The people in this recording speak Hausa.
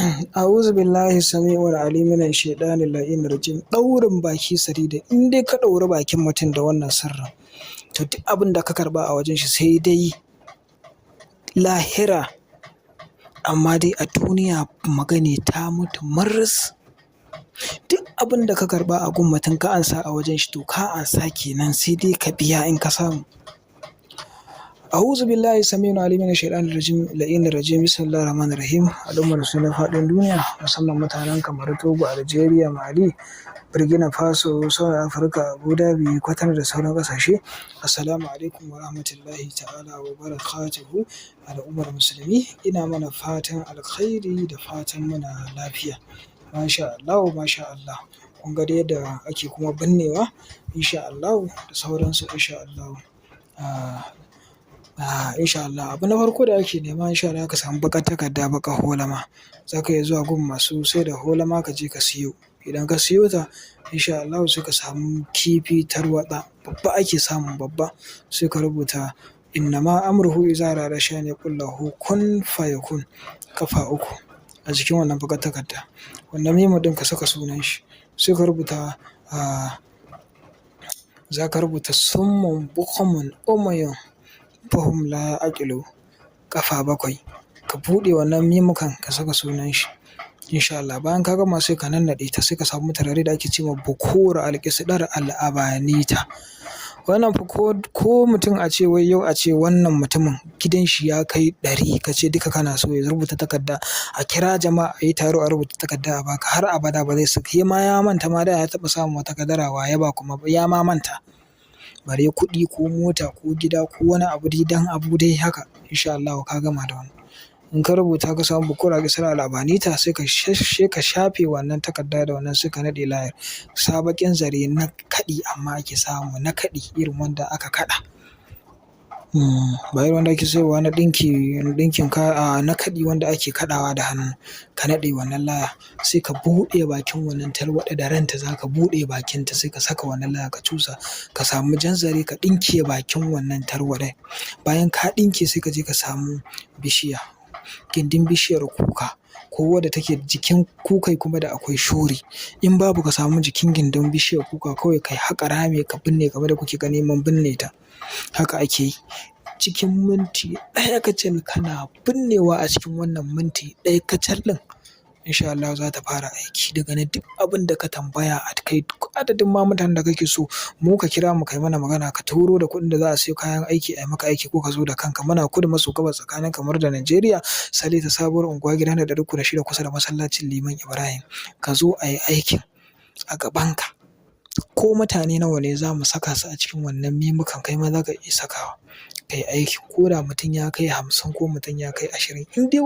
A'uzu billahi sami'ul alim minash shaitanir la'inir rajim. Ɗaurin baki sarida, in dai ka ɗauri bakin mutum da wannan sirrin, to duk abin da ka karɓa a wajen shi sai dai lahira, amma dai a duniya magani ta mutu murus. Duk abin da ka karɓa a gun mutum ka ansa a wajen shi, to ka ansa kenan, sai dai ka biya in ka samu. A'uzu billahi sami'ul alim minash shaitanir rajim la'inir rajim. Bismillahir rahmanir rahim. Al'ummar musulmai faɗin duniya, musamman mutanen Kamaru, Togo, Algeria, Mali, Burkina Faso, South Africa, Abu Dhabi, Qatar da sauran ƙasashe. Assalamu alaikum wa rahmatullahi ta'ala wa barakatuhu. Al'ummar musulmi, ina mana fatan alkhairi da fatan muna lafiya. Masha Allahu, masha Allah. Kun ga dai yadda ake kuma binnewa, insha Allahu, da sauransu, insha Allahu. Insha Allah, abu na farko da ake nema, insha Allah, ka samu baƙar takarda, baƙar holama. Za ka iya zuwa gun masu sai da holama ka je ka siyo. Idan ka siyo ta, insha Allahu, sai ka samu kifi tarwaɗa, babba ake samu, babba, sai ka rubuta "Innama amruhu iza arada shay'an yaqul lahu kun fayakun" kafa uku a jikin wannan baƙar takarda. Wannan mimun ɗin ka saka sunan shi. Sai ka rubuta, za ka rubuta "Summun bukumun umyun fahum la ya'qilu" kafa bakwai. Ka buɗe wannan mimukan ka saka sunan shi. Insha Allah, bayan ka gama, sai ka nannaɗe ta, sai ka samu turare da ake ce ma bukur alƙisɗar al'abanita. Wannan fa ko mutum a ce wai yau a ce wannan mutumin gidan shi ya kai 100, ka ce duka kana so, ya rubuta takarda, a kira jama'a, a yi taro, a rubuta takarda a baka, har abada ba zai saki ma ya manta ma da ya taɓa samun wata kadara wa ya ba, kuma ya ma manta. Bare kuɗi ko mota ko gida ko wani abu dai dan abu dai haka, insha Allahu ka gama da wannan. In ka rubuta, ka samu bukur alƙisɗar al'abanita, sai ka shafe wannan takarda da wannan, sai ka naɗe layar. Sa baƙin zare na kaɗi, amma ake samu na kaɗi, irin wanda aka kaɗa. Ba irin wanda ake sayarwa na ɗinki, ɗinkin kaya, a na kaɗi wanda ake kaɗawa da hannu. Ka naɗe wannan laya, sai ka buɗe bakin wannan tarwaɗa da ranta, za ka buɗe bakinta, sai ka saka wannan laya ka cusa. Ka samu jan zare ka ɗinke bakin wannan tarwaɗai. Bayan ka ɗinke, sai ka je ka samu bishiya, gindin bishiyar kuka ko wadda take jikin kukai kuma da akwai shuri. In babu, ka samu jikin gindin bishiyar kuka kawai, ka haƙa rami ka binne kamar da kuke gani mun binne ta. Haka ake yi. Cikin minti ɗaya kacal kana binnewa, a cikin wannan minti ɗaya kacal ɗin, insha Allahu za ta fara aiki. Daga nan duk abin da ka tambaya a kai, duk adadin ma mutanen da kake so mu ka kira mu kai mana magana, ka turo da kuɗin da za a siyo kayan aiki a yi maka aiki, ko ka zo da kanka. Muna kudu maso gabas tsakanin Kamaru da Najeriya, Saleta, Sabuwar Unguwa, gida na 306, kusa da masallacin Liman Ibrahim. Ka zo a yi aikin a gabanka. Ko mutane nawa ne za mu saka su a cikin wannan mimukan, kai ma za ka iya sakawa ka yi aiki. Ko da mutum ya kai 50 ko mutum ya kai 20 in dai.